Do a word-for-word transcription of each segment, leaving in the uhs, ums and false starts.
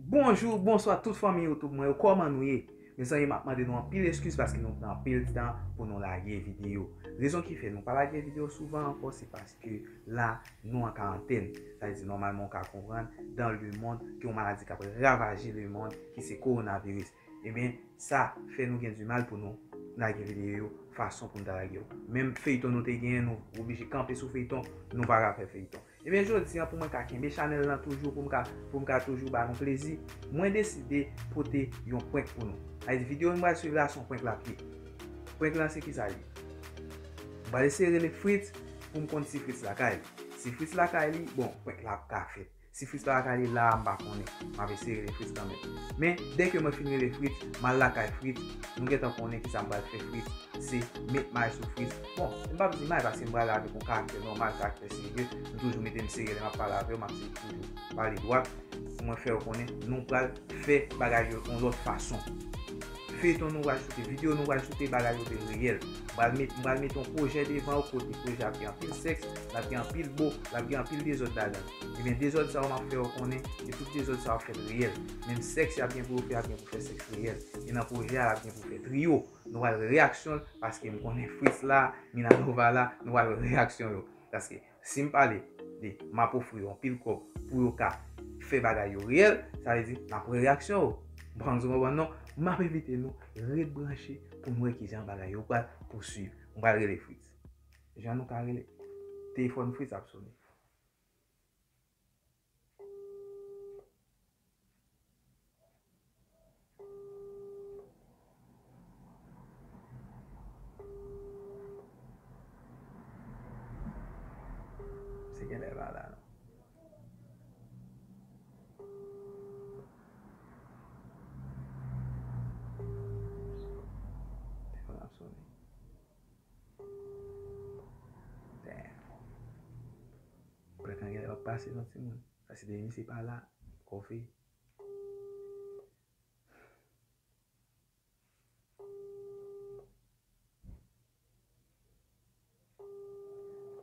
Bonjou, bonswa tout fanmi YouTube mwen yo, kòman nou ye? Mezanmi, m ap mande nou anpil eskiz paske nou pran anpil tan pou nou lage videyo. Rezon ki fè nou pa lage videyo souvan ankò, se paske la, nou an karantèn. Sa vle di, nòmalman, ou ka konprann, dans le monde, gen yon maladi k ap ravaje lemonn, ki se kowonaviris. Ebyen, sa fè nou gen dimal pou nou lage videyo yo fason pou nou ta lage yo. Menm feyton nou te genyen, nou oblije kanpe sou feyton, nou pa ka fè feyton. Ebyen, jodi a, pou mwen ka kenbe chanèl lan toujou, pou m ka, pou m ka toujou ba nou plezi, mwen deside pote yon prank pou nou. Sa vle di, videyo nou pral swiv la, se yon prank l ap ye. Prank lan, se kisa l ye? M pral eseye rele Fritz pou m konn si Fritz lakay li. Si Fritz lakay li, bon, prank la ap ka fèt. Si Fritz pa lakay li la, m pa konnen. M ap eseye rele Fritz kanmenm. Men, dèke mwen fin rele Fritz, m al lakay Fritz, nou gentan konnen kisa m pral fè Fritz. Se met may sou Fritz. Bon, m p ap di may paske m pral avèk yon karaktè nòmal, karaktè serye. M toujou mete m serye lè m ap pale avè w, m ap toujou pale dwat. Pou mwen fè yo konnen, nou pral fè bagay yo yon lòt fason. Feyton nou pral choute, videyo nou pral choute, bagay yo te reyèl. M pral met, m pral met yon pwojè devan w kote pwojè ap gen anpil sèks, l ap gen anpil bo, l ap gen anpil dezòd ladan l. Ebyen, dezòd sa yo m ap fè yo konnen, e tout dezòd sa yo ap fèt reyèl. Menm sèks y ap gen pou yo fè, y ap gen pou fè sèks reyèl. E nan pwojè a, l ap gen pou fè triyo. Nou pral reyaksyon l, paske m konnen Fritz la, Minalova la, nou pral reyaksyon yo. Paske si m pale de m ap ofri yo anpil kòb pou yo ka fè bagay yo reyèl, sa vle di n ap wè reyaksyon yo. M panse w konprann non. M ap envite nou ret branche pou n wè kijan bagay yo pral pouswiv. M pral rele Fritz. Jan nou ka rele. Telefòn Fritz ap sone. Se genlè pa la non. Telefòn ap sone. Damn. Prank lan genlè p ap pase non timoun. Paske depi misye pa la, kòve.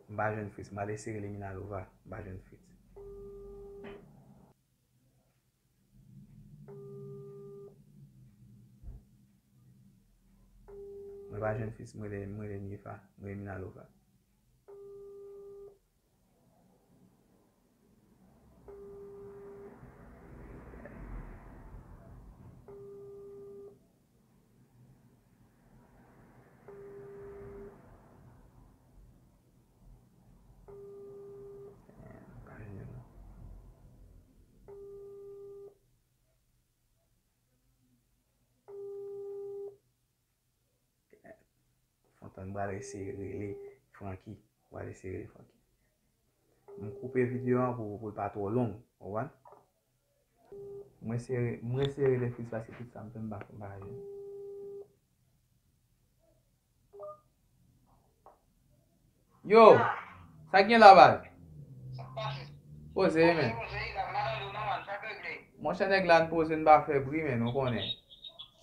M pa jwenn Fritz, m al eseye rele Minalova, m pa jwenn Fritz. Mwen pa jwenn Fritz, m rele, m rele Nifa, m rele Minalova. Fontan m pral eseye rele Francky. M pral eseye rele Francky. M koupe videyo an pou, pou l pa twò long, w konprann? Mwen eseye, mwen eseye rele Fritz paske tout sa m fè m pa, m pa jwenn. Yo, sa k gen la baz? Poze wi men. Monchè nèg la n poze n pa fè bri men nou konnen.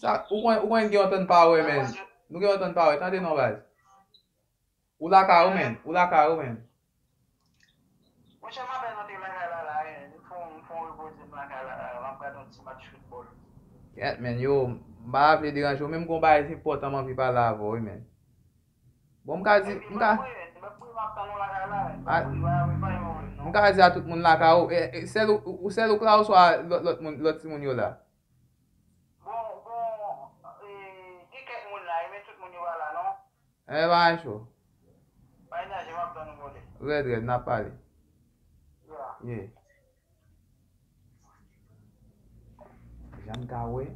Sa, ou konn, ou konn gen yon tan n pa wè men. Nou gen yon tan n pa wè, tande non baz. Ou lakay ou men, ou lakay ou men. Monchè m apèn antre lakay la la, m fon, m fon repoze m lakay la la, m ap gade yon ti match foutbòl. Kèt men yo, m pa vle deranje w, men m gon bagay enpòtan m anvi pale avè w wi men. Bon, m ka di, m ka, m ka di a tout moun lakay ou, e, e, sèl ou, ou sèl ou k la oswa lòt, lòt moun, lòt timoun yo la? Bon, bon, e, gen kèk moun la, men tout moun yo pa la non. E, pa cho. Pa gen danje, m ap tann ou kote. Rèd, rèd, n ap pale. Yeah. Yeah. Jan n ka wè,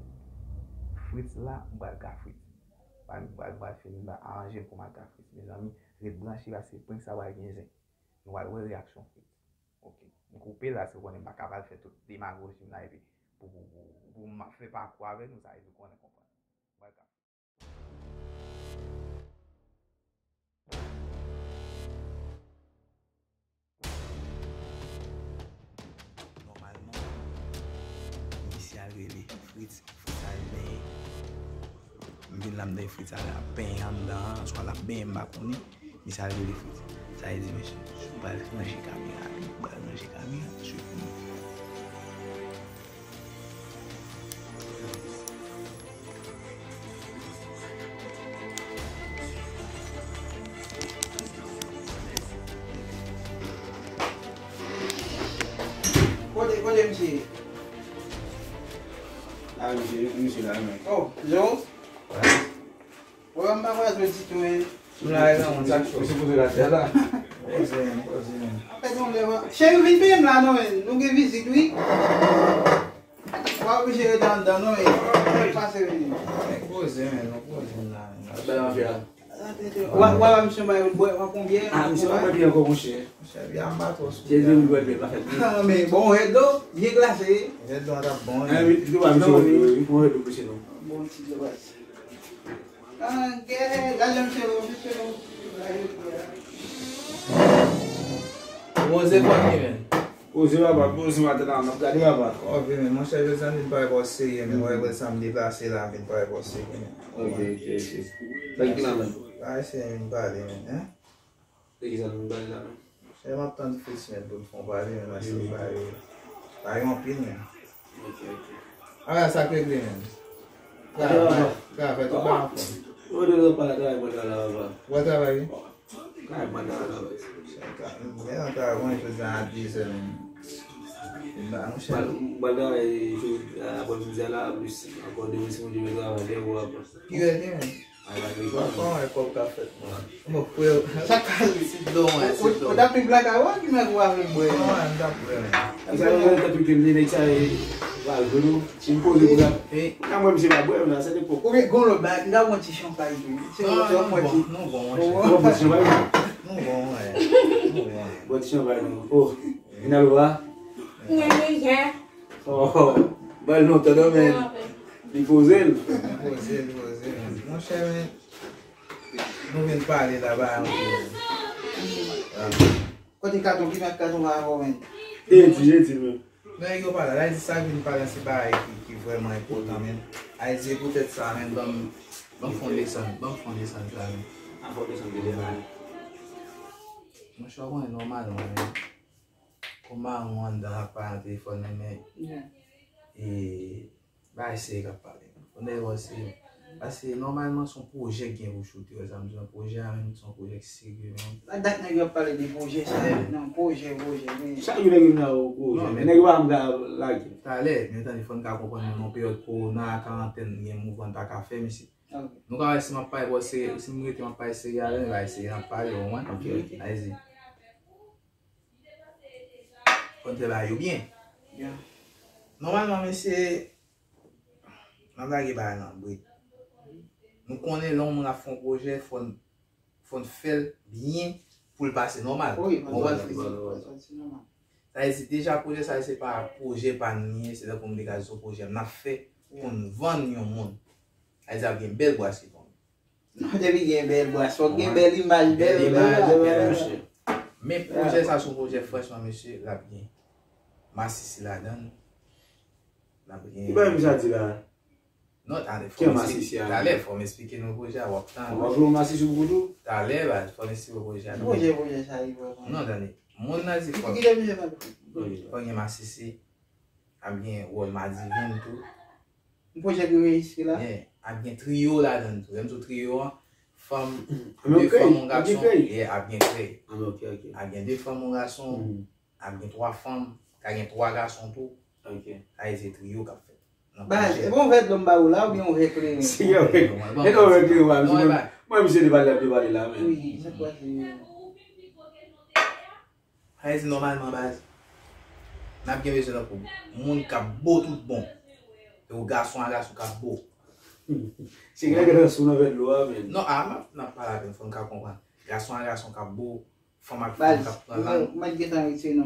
Fritz la, m pral ka Fritz. Pral, pral, pral fini, m pral aranje m pou m al ka Fritz. Mezanmi, ret branche paske prank sa pral gen zen. Nou pral wè reyaksyon Fritz. Ok. M koupe la, se w konnen m pa ka pral fè tout demagoji m la epi pou, pou, pou, pou m ap fè pakou avè nou, sa epi w konnen konprann. M pral ka. Nòmalman, misye al rele Fritz, Fritz al benyen. M vin la m tande Fritz al ap benyen anndan an, swa l ap benyen m pa konnen. Misye al rele Fritz. Sa vle di, mesye, m pral ranje kamera, m pral ranje kamera, swiv mwen. Mesye. Ah, mesye, mesye la, men. Oh, Joe? Wè, m pa kwè ditou, men. M la, e nan moun, sa k fè? Misye poze l atè la. Poze, men, poze, men. Apre, non, lè, cheri, vin peye m la, non, men. Nou gen vizit, wi. W a oblije rete anndan, non, men. Pase vini. Poze, men, nou poze m la, men. Bèl anpil. Wa, wa, wa, misye bay yon bwè, wa konbyen? Ah, misye pa bwè byen ankò, monchè. Monchè, byen, m pa twò sou. Jezi, m bwè byen, pa fè byen. Ah, men bon, rèd dlo, byen glase. Rèd dlo a t ap bon, ah, wi, wi, wi, wi, wi, wi, wi. Bon, ti dlo, baz. Ah, gè, gade misye, misye, misye. Poze fòk li, men. Poze papa, poze maten la, n ap gade papa. Kòve, men, monchè, jodi a m vin pale bò serye, men, wè, wè sa m deplase la, m vin pale bò serye, men. Ok, ok, ok. Sa ki la, men? Bagay serye m vin pale, men, en? Se ki sa nou pale la menm? Chè, m ap tann Fritz menm pou l fè yon pale menm, paske li pa gen, pa gen anpil menm. Ok, ok. Ala sa k regle menm. Travay, travay, tout bagay anfòm. Mwen te pale travay mwen la, la, la. Ou wè travay, wi? Travay mwen la, la, la. Chè, ka-, mwen nan travay mwen jodi a dezè menm. Ba, monchè. Mwen, mwen travay jou, aprè midi a la, plis ankò demen si Bondye vle travay, lè ou apre. Ki lè gen menm? Ay, pa gen pwoblèm. Kòman e kòb k ap fèt, mwen? Bon, frè, sa k pase? Ti dlo, mwen, ti dlo. Ou t ap pi blak a wè ki mèt ou avèk bwè? Non, mwen, m t ap bwè, mwen. Sa yo mèt ap pi ke li, nèg sa, e, pral jwenn ou. Si m poze pou la. Nan mwen, misye pa bwè, la, se de pòk. Oubyen, gon lòt bagay, m ta pran ti chanpay tou. Se yon bon, ti, nou bon, monchè. Ou pran ti chanpay? Nou bon, wè. Nou bon. Bon, ti chanpay, nou. Oh, vin al wa. Mwen deja. Oh, ba l lontan, non, men. Li poze l. Li poze l, li poze l. Monchè, men, nou vin pale la, ba yon kou, men. Kote katon, ki mèt katon pa avè w, men? Edi, edi, men. Nèg yo pale, la di sa vin pale, se bagay ki, ki vrèman enpòtan, men. Ay di poutèt sa, men, ban m, ban m fè yon desann, ban m fè yon desann la, men. An fè yon desann de la. Monchè, w konnen nòmalman, men. Kòman ou anndan ap pale nan telefòn nan, men, e, bagay serye k ap pale. Fò nèg yo serye. Paske nòmalman se yon pwojè k gen pou choute, wè sa m di w, pwojè a menm se yon pwojè k serye menm. La dat nèg yo ap pale de pwojè sa, nan pwojè, pwojè, men. Chak jou nèg yo vin avè yon pwojè, men nèg yo pa janm ka lage. Talè, men tande fò n ka konprann nou nan peryòd kowona, karantèn, gen mouvman n pa ka fè, mesye. Nou ka wè si m ap pale bò serye, si m rete m ap pale serye avè l, bagay serye n ap pale, ou konprann? Ok, ok. Alèzi. Fò n fè bagay yo byen. Nòmalman, mesye, n ap lage bagay nan brit. Nou konnen lè yon moun ap fè yon pwojè, fò n, fò n fè l byen pou l pase nòmal. Wi, fò l pase nòmal. Sa vle di, deja pwojè sa, se pa pwojè pa n li ye, se tankou m te ka di se yon pwojè n ap fè pou n vann yon moun. Sa vle di, ap gen bèl bwas ki tonbe. Non, depi gen bèl bwas, fòk gen bèl imaj, bèl, bèl imaj, bèl bagay. Men pwojè sa se yon pwojè, franchman, mesye, l ap gen masisi ladan l. L ap gen. Ki bagay misye ap di la? Non, talè, fò m esplike, talè, fò m esplike nou pwojè a, w ap tande. W ap jwe masisi pou tou? Talè, baz, fò m esplike pwojè a. Pwojè, pwojè sa, li vrèman. Non, tande. Moun nan di fò, fò gen masisi, ap gen wòl madivin tou. Yon pwojè ki reyisi la. Yeah, ap gen triyo ladan l tou. Lè m di w triyo a, fanm, de fanm, yon gason. Yeah, ap gen krèy. Ap gen de fanm, yon gason, ap gen twa fanm, ka gen twa gason tou. Sa vle di se triyo k ap fèt. Baz, e pa yon vè dlo m ba ou la, oubyen yon vè kleren? Se yon vè kleren. E non, vè kleren, mwen, misye te pale, ap te pale la, men. Wi, sa k pase? Sa vle di nòmalman, baz, n ap gen bezwen tankou moun k ap bo tout bon. Tankou gason a gason k ap bo. Se gen lè k ap sou nan vè dlo a, men. Non, a, n ap, n ap pale avè l, fò n ka konprann. Gason a gason k ap bo, fanm ak fanm k ap pran lang.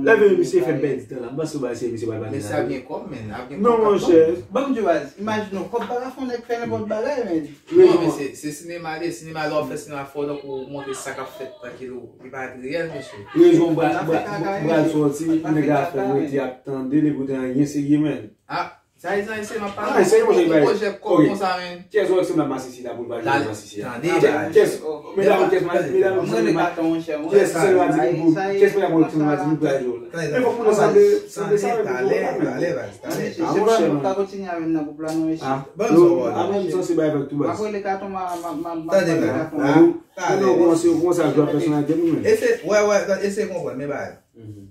Lè vini misye fè m pèdi tan la, m panse w ba se misye pral pale. Men sa gen kòb, men, ap gen kòb k ap pran. Non, monchè. Ban m di w, baz, imajine w, kòb pa ka fè yon nèg fè nenpòt bagay, men. Non, men se, se sinema li ye. Sinema, lè w ap fè sinema, fò w tankou montre sa k ap fèt trankil ou. Li pa reyèl, mesye. Rezon, bral, bral, bral sòti, nèg la fè m rete ap tande, li pote anyen serye, men. Ah, sa e, sa e, se m ap pale. Ah, serye, monchè, li pa reyèl. Pwojè kòb konsa, men. Kiyès ou wè ki sanble ak masisi la pou l pa jwe masisi a? Tande, kiyès, medam, kiyès, medam, kiyès se sanble ak Madivin pou, kiyès medam ou wè ki sanble ak Madivin pou al jwe la? Men fòk moun nan sanble, sanble sa, men pou jwe la, men. Talè, talè, baz, talè. Ah, monchè, non. Pa kontinye avè m nan gwoup la, non, mesye. Ah, bon, non, apre m sanse bay avèk tou, baz. M ap rele katon, m a, m a, m a, m ap pale katon. Tande, baz. Tande. Ou kòmanse, ou kòmanse ap jwe ak pèsonalite nou, men. Eseye, wè, wè, eseye konprann, men bagay. Mhm.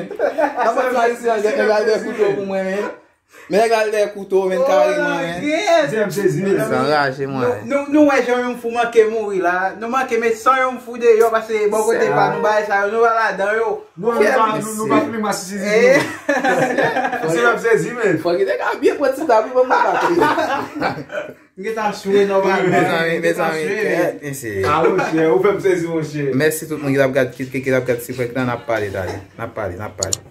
men. Nan pati ayisyen an, gen nèg al dèyè kouto pou mwen, men. Men nèg la al dèyè kouto, men, kareman, men. Di m sezi, men. Sa anraje mwen. Nou nou wè jan yon fou manke mouri la. Nou manke met san yon fou deyò, paske bò kote pa nou bagay sa yo, nou pa ladan yo. Nou nou pa nou nou pa fini masisi. Se m sezi, men. Fò ki te ka byen pran ti tab pou mwen pa kriye. M gentan swe nòmalman. Mezanmi, mezanmi, kèt, mesye. A monchè, ou fè m sezi, monchè. Mèsi tout moun ki t ap gad, ki, ki, ki t ap gad ti prank lan, n ap pale talè. N ap pale, n ap pale.